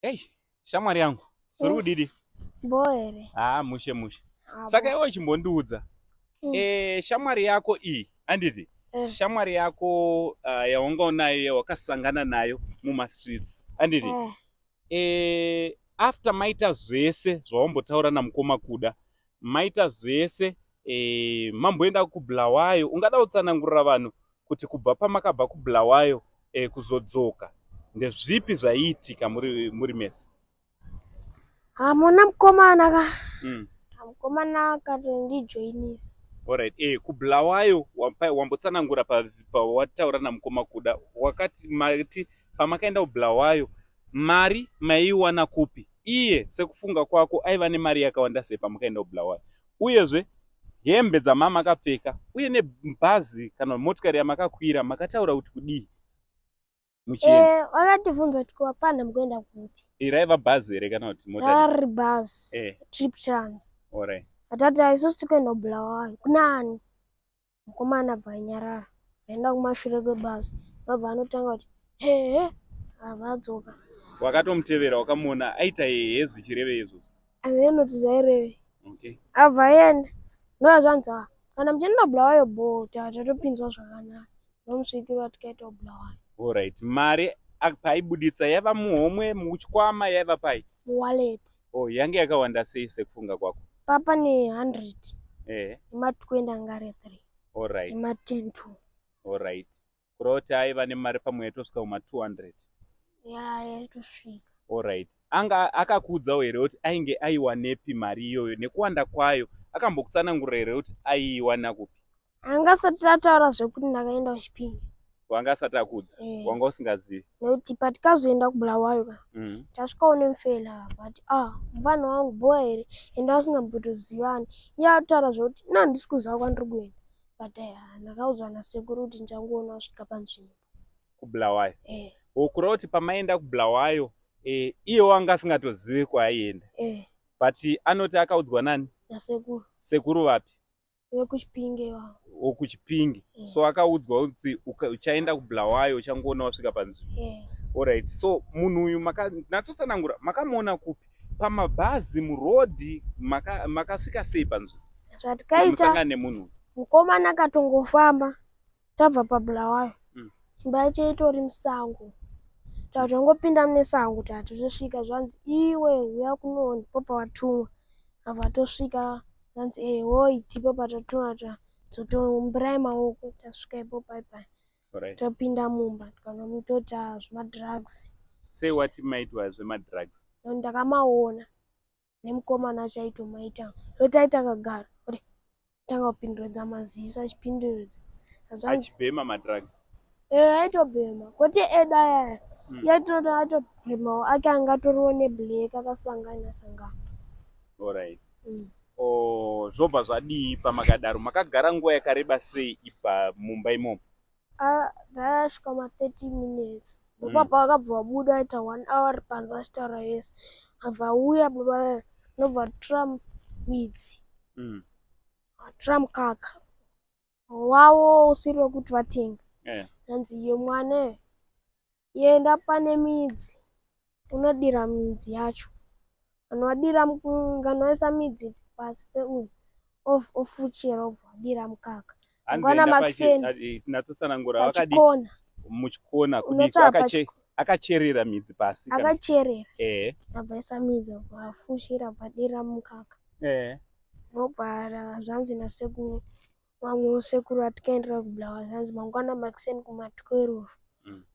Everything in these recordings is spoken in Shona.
Hey, shamwari yangu, zviri kudidi? Bho here? Ah, mushe mushe. Saka iwe chimbondiudza. Eh, shamwari yako iyi, handiti? Shamwari yako yawanga unayo yawakasangana nayo mumastreets, handiti? After maita zvese zvawambotaura namukoma Kuda, maita zvese mamboenda kuBulawayo, ungada kutsanangurira vanhu kuti kubva pamakabva kuBulawayo kuzodzoka ndezvipi zvaiitika muri mese? Hamuna mukomana ka. Mukomana akatondijoinisa. Alright, kuBulawayo wambotsanangura pawataura namukoma Kuda, wakati mati pamakaenda kuBulawayo mari maiiwana kupi? Iye sekufunga kwako aiva nemari yakawanda sei pamakaenda kuBulawayo? Uyezve hembe dzamamakapfeka uye nebhazi kana motikari yamakakwira makataura kuti kudii muchienda? Vakatibvunza kuti vapfana mukuenda kupi? Raiva bhazi here kana kuti mota? Rari bhazi. Trip Trans. Alright. Atati isusu tikuenda kuBulawayo. Kunani? Mukomana abva anyarara. Aenda kumashure kwebhazi. Vabva anotanga kuti hehe, abva adzoka. Wakatomutevera wakamuona aita hehe zvichireve izvozvo? Azinoti zvaireve. Okay. Abva aenda. Ndozvanzi kana muchienda kuBulawayo bho tatopinzwa zvakanaka. Ndomusvikiro tikaita kuBulawayo. Alright. Mari paibuditsa yaiva muhomwe, muchikwama, yaiva pai? Muwallet. Oh, yange yakawanda sei sekufunga kwako? Papa ne 100. Nema 20 anga ari 3. Alright. Nema 10 2. Alright. Kureva kuti aiva nemari pamwe yaitosvika kuma 200. Ya, yaitosvika. Alright. Anga akakuudzawo here kuti ainge aiwanepi mari iyoyo nekuwanda kwayo? Akambokutsanangurira here kuti aiiwana kupi? Anga asati ataura zvekuti ndakaenda kuChipinge. Wanga asati akuudza? Wanga usingazivi? Nekuti patikazoenda kuBulawayo ka, tasvikawo nemufela but mufana wangu bho here, ende vasingambotozivani. Iye ataura zvekuti ina handisi kuziva kwandiri kuenda. But ndakaudzwa nasekuru kuti ndichangoona kusvika panzvimbo. KuBulawayo? Kureva kuti pamaenda kuBulawayo iye wanga asingatozivi kwaaienda? But anoti akaudzwa nani? Nasekuru. Sekuru vapi? VekuChipinge ivavo. WokuChipinge. So akaudzwa kuti uchaenda kuBulawayo uchangoona wasvika panzvimbo. Alright. So munhu uyu natsotsanangura makamuona kupi? Pamabhazi, murodhi, makasvika sei panzvimbo? Zvatikaita musangane nemunhu uyu. Mukomana akatongofamba tabva paBulawayo. Imba yacho itori musango. Tatongopinda mune sango tatosvika zvanzi iwe uya kuno ndipo pawatumwa. Abva tosvika zvanzi hoi ndipo patatumwa dzotoumbirai maoko tasvika ipo pai pai. Topinda mumba tikanomutota zvemadrugs. Sei wati maitwa zvemadrugs? Ndakamaona nemukomana achaitomaita. Ndotaita akagara kuti tanga kupinduridza maziso achipinduridza. Achibhema madrugs? Aitobhema. Kwete edu ayaya. Iye aitobhemawo ake anga atoriwo neblack akasangana sangana. Alright. Zvobva zvadii pamakadaro? Makagara nguva yakareba sei ibva mumba imomo? Dzakasvika ma 30 minutes. Ndopapa vakabva vabuda vaita 1 hour panze vachitaura vese. Abva auya baba ndobva vatora midzi. Vatora mukaka. Wavo usiri wekuti vatenga. Hanzi iye mwana enda pane midzi unodira midzi yacho. Kana vaisa midzi pasi peuyu ofuchira obva adira mukaka. Mangwana makuseni Natsotsanangura vakadi pachikona. Muchikona kudii? Unotsvaka Akacherera midzi pasi Akacherera. Abva aisa midzi obva afushira obva adira mukaka. Ndobva zvanzi nasekuru vamwe sekuru vatikaendera kuBulawayo zvanzi mangwana makuseni kuma 12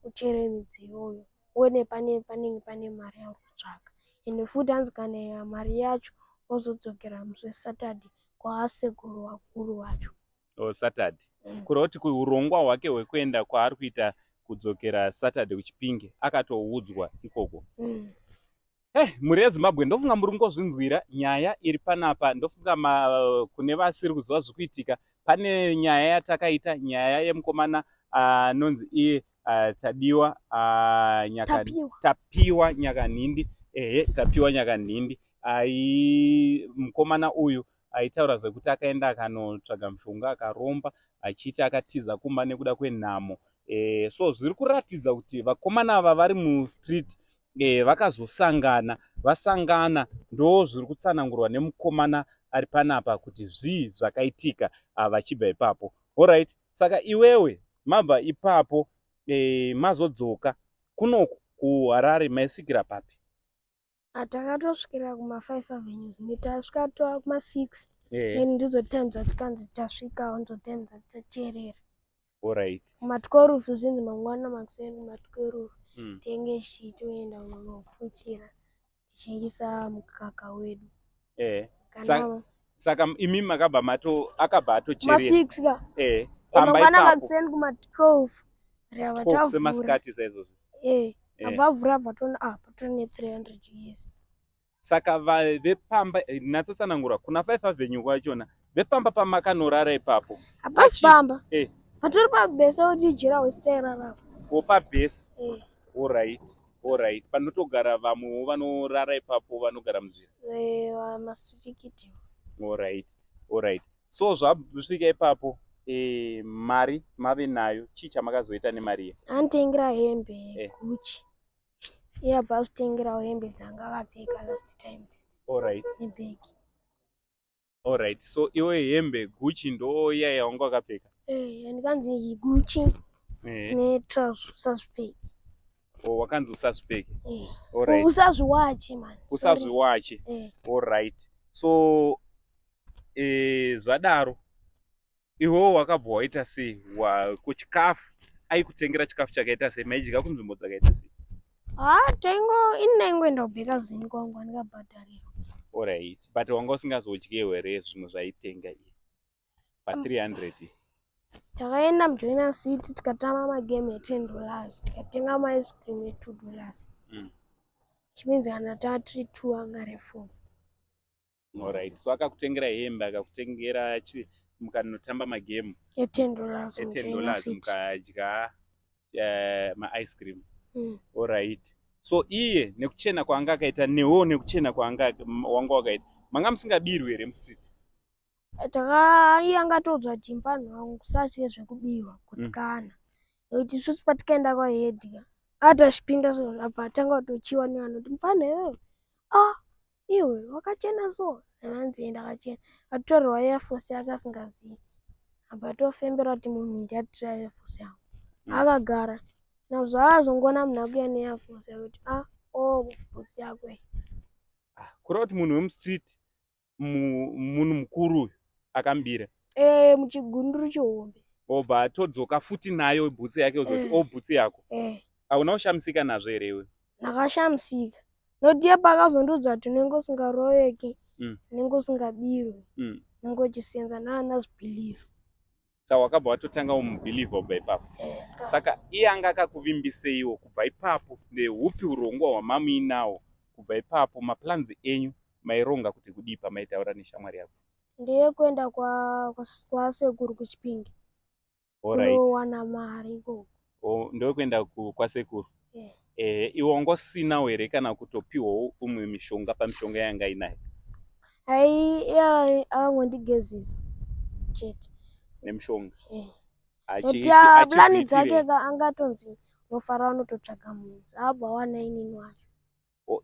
uchere midzi iyoyo uone panenge pane mari yauri kutsvaka. Ende futi hanzi kana mari yacho wozodzokera musi weSaturday kwaasekuru vakuru vacho. Oh, Saturday. Kureva kuti urongwa hwake hwekuenda kwaari kuita kudzokera Saturday kuChipinge akatoudzwa ikoko. Mhuri yeZimbabwe, ndofunga muri kungozvinzwira nyaya iri panapa. Ndofunga kune vasiri kuziva zviri kuitika, pane nyaya yatakaita, nyaya yemukomana anonzi iye Tadiwa Tapiwa. Tapiwa Nyakanhindi. Ehe, Tapiwa Nyakanhindi. Ai mukomana uyu aitaura zvekuti akaenda akanotsvaga mushonga akaromba achiti akatiza kumba nekuda kwenhamo. So zviri kuratidza kuti vakomana ava vari mustreet. Vakazosangana, vasangana ndo zviri kutsanangurwa nemukomana ari panapa kuti zvii zvakaitika vachibva ipapo. Alright, saka iwewe mabva ipapo, mazodzoka kunoku kuHarare, maisvikira papi? Takatosvikira kuma5 Avenues, tasvika tova kuma6. Then ndidzo time dzatikanzi tasvika, ndidzo time dzatichacherera. Kuma12, zinzi mangwana makuseni kuma12 tenge tichitoenda kunofuchira tichiisa mukaka wedu. Kana Saka imi makabva mato akabva atocherera kuma6 ka. Pamba Mangwana ipapo makuseni kuma12 rava 12 tavhura. Semasikati saizvozvo. Abva avhura, abva toona, ah, patori ne300 US. Saka vepamba, natsotsanangura kuna 5 Avenue kwachona, vepamba pamakanorara ipapo? Hapasi pamba. Patori pabhesa kuti jira wesitairarapa. Wopabhesi. Alright, panotogara vamwewo vanorara ipapo, vanogara munzira. Masirikiti. Alright, so zvasvika ipapo, mari mave nayo, chii chamakazoita nemari iya? Anotengera hembe Gucci. Iye abva azvitengerawo hembe dzanga akapfeka last time nebhegi. Alright, so iwe hembe Gucci ndo iya yawanga wakapfeka? Yandikanzi Gucci netrousers usazvipfeke. O, wakanzi usazvipfeke. Usazviwache, man. Sorry. Usazviwache. Alright, so zvadaro iwewo wakabva waita sei? Kuchikafu aikutengera chikafu chakaita sei? Maidya kunzvimbo dzakaita sei? Ha, taingo ini ndaingoenda kubheka zini kwangu, andikabhadharirwa. Alright, but wanga usingazodyewo here zvimwe zvaitenga iye pa300? Takaenda muJoina City, tikatamba magame e10 dollars, tikatenga maice cream e2 dollars, which means kana tatiri two anga ari four. Alright, so akakutengera hembe, akakutengera mukanotamba magame e10 dollars e10 muJoina dollars City. Mukadya maice cream. Alright, so iye nekuchena kwaanga akaita, newewo nekuchena kwaanga wanga wakaita, manga musingabirwi here mustreet? Taka iye angatoudzwa kuti mupanhu wangu usatye zvekubiwa, kutsikana, nekuti isusu patikaenda kwahedya atachipinda so, abva atanga kutochiwa nevanhu kuti mupfanha iwewe, ah, iwe wakachena so. Ananzi ndakachena, atorerwa Air Force yake asingazivi, abva atofembera kuti munhu ndiatira Air Force yangu. Akagara nazvo, akazongoona munhu akuya neAir Force yake kuti, ah, o bhutsu yako iyi. Ah, kureva kuti munhu wemustreet, munhu mukuru uyu akambira? Muchigunduru chihombe. Obva atodzoka futi nayo bhutsu yake, uzoti o, bhutsu yako. Hauna kushamisika nazvo here iwe? Ndakashamisika nokuti iye paakazondiudza kuti unenge usingaroveki, unenge usingabirwi, unenge uchisenza, ndaandazvibhilivha. Saka wakabva watotanga umubhilivha kubva ipapo. Saka iye anga akakuvimbiseiwo kubva ipapo? Ndeupi urongwa hwamamuinawo kubva ipapo? Maplans enyu maironga kuti kudii pamaitaura neshamwari yako? Ndeyekuenda kwasekuru kuChipinge, kunowana mari ikoko. Ndewekuenda kwasekuru? Iwe wanga usinawo here kana kutopiwawo umwe mishonga pamishonga yanga inayo? Hai, iye akangondigezesa chete. Nemishonga? Nokuti plani dzake ka angatonzi unofara unototsvaga munhu, abva awana inini wacho.